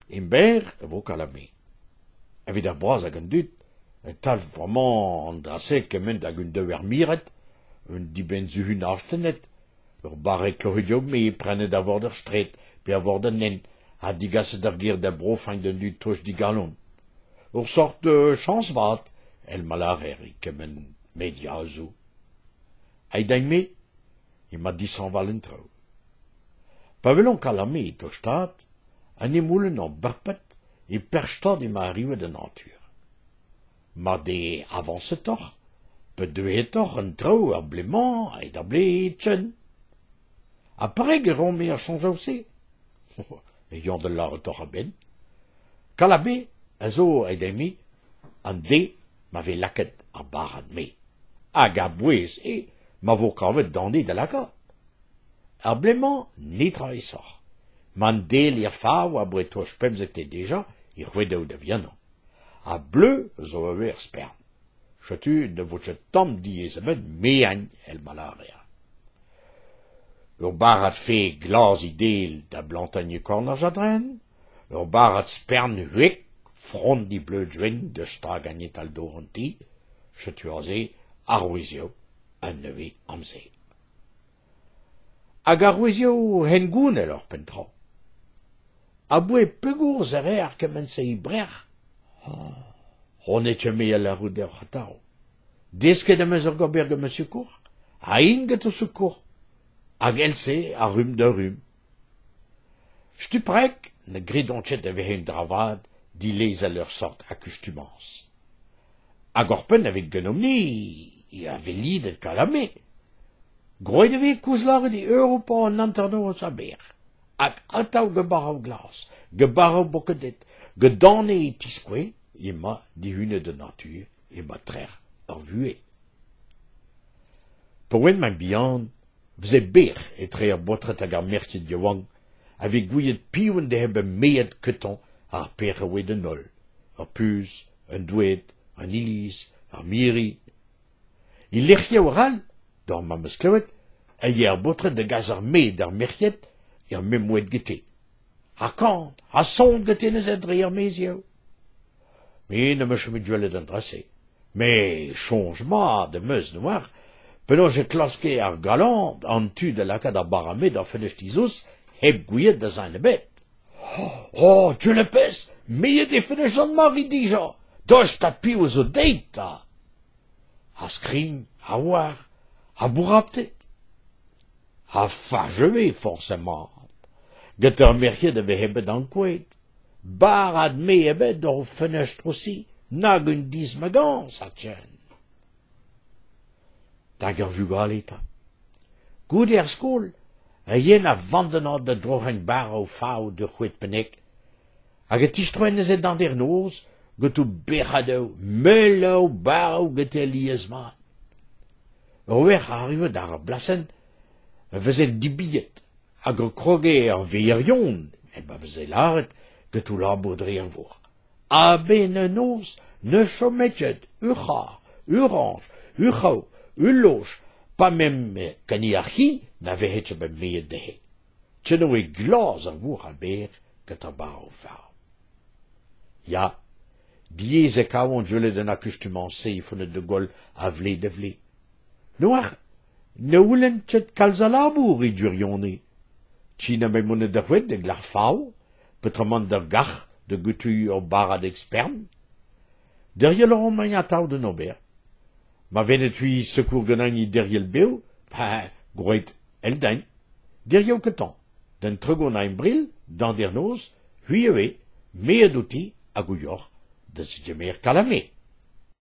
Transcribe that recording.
Emberr e vo Kala-Mae. Evit ar braz ag an dud e talv bremañ an dra-se kement hag un dever miret, un dibenn-suhun astennet, ur barreg kloc'hidioù-me prenet a vord ar straed pe a vord an hent ha digaset d'ar gêr da brofañ d'an dud tost digalon. Ur sort chañs vat èl ma lârer e kement media zo. Aet din-me emañ dishañval an traoù. Pa welan Kala-Mae é tostaat, en em c'houlennan bepred e perzh stad emañ arrivet an natur. Mar d'eo avañsetoc'h pe deuetoc'h an traoù ar blez-mañ aet ar blez ken. Ha perak e ran-me ar soñjoù-se ? E yan da lâret deoc'h a-benn. Kala-Mae a zo aet din-me an deiz ma vez lakaet ar barrad-mae. Hag a-bouez eo ma vo kavet danvez da lakaat. Ar blez-mañ netra aesoc'h. Ma'n del er fav aboae tost pemzek dija e c'hwedoù da vihanañ. Ha bleu zo ivez er spern. Setu ne vo ket tamm diaes ebet meañ èl ma lârer. Ur barrad fae glas he del da blantañ e korn ar jardrin, ur barrad spern c'hwek frond he bleud wenn da stagañ e-tal dor an ti, setu aze arouezioù an nevez amzer. Hag arouezioù hengounel oc'hpenn tra. Aboae pegoulz e reer kement-se e Brec'h ? Hon eo ket me a lâro deoc'h atav. Desket em eus ur gober gant ma sekour, ha int get o sekour. Hag èl-se a rumm da rumm. Setu perak ne gredan ket e vehe un dra vat dilezel ur sort akustumañs. Hag oc'hpenn evit ganeomp-ni e vez lidet Kala-Mae. Groet e vez koulz lâret e Europa an hanternoz a-berr. Hag atav gant barroù glas, gant barroù bokedet, gant danvez é tiskouez emañ dihunet an natur, emañ trec'h ar vuhez. Pa oan ma bihan 'veze bec'h etre ar baotred hag ar merc'hed yaouank a vez gouiet piv en dehe bet meet ketañ ar pezh a oa d'an holl, ar puñs, an doueed, an iliz, ar mirdi. E lec'hioù arall, doc'h ma 'm eus klevet, e ya ar baotred da gas ar med d'ar merc'hed er memes oad gete. Ha kan, ha son gete neuze dre ar maezioù. Me n'em eus ket bet gwelet an dra-se. Met soñj mat em eus n'oar penaos e klaske ar galant an tu da lakaat ar bara-med d'ar fenestr-dizous hep gouiet da zen ebet. Oh, Dieu le pezh, me eo fenestr Jean-Marie dija, daoust ha piv zo deit 'ta ? Ha skrign, ha oar, ha bourrapted. Ha fajeuet forcément. Get ar merc'hed e vehe bet ankouaet. Barrad me ebet doc'h o fenestr aussi, nag un dismegañs a-tien. Hag ar vugale 'ta. Goude ar skol e yen a-vandennad da droc'hañ barroù fav d'ur c'hoed bennak hag e tistroent neuze d'an hanternoz gant o bec'hadoù meuloù barroù gante alies-mat. Ur wech arruet àr ar blasenn e vezent dibilhet hag e kroge ar veilherion, evel ma veze lâret, gant o labour dre ar vourc'h. A-benn an noz ne chome ket ur c'harr, ur rañj, ur c'hraou, ul loj, pa memp kani ar c'hi na vehe ket bet meet dezhe. Ken e oa glas ar vourc'h a-berr gant ar barroù fav. Ya, diaes e kavan gwelet an akustumañs-se e vont da goll a vlez da vlez. N'oar ne c'houlenn ket kalz a labour e gwirionez. Tine emañ monet da c'hwed da glask fav, peotramant d'ar gac'h da gutuilh ur barrad spern. Derc'hel a ran atav d'en ober. Ma vennet-c'hwi sekour ganin e derc'hel bev, ha groeit èldin. Diriaou kentañ, d'an tregont a Ebrel, d'an hanternoz, c'hwi ivez, me a douti hag ho yoc'h da zegemer Kala-Mae.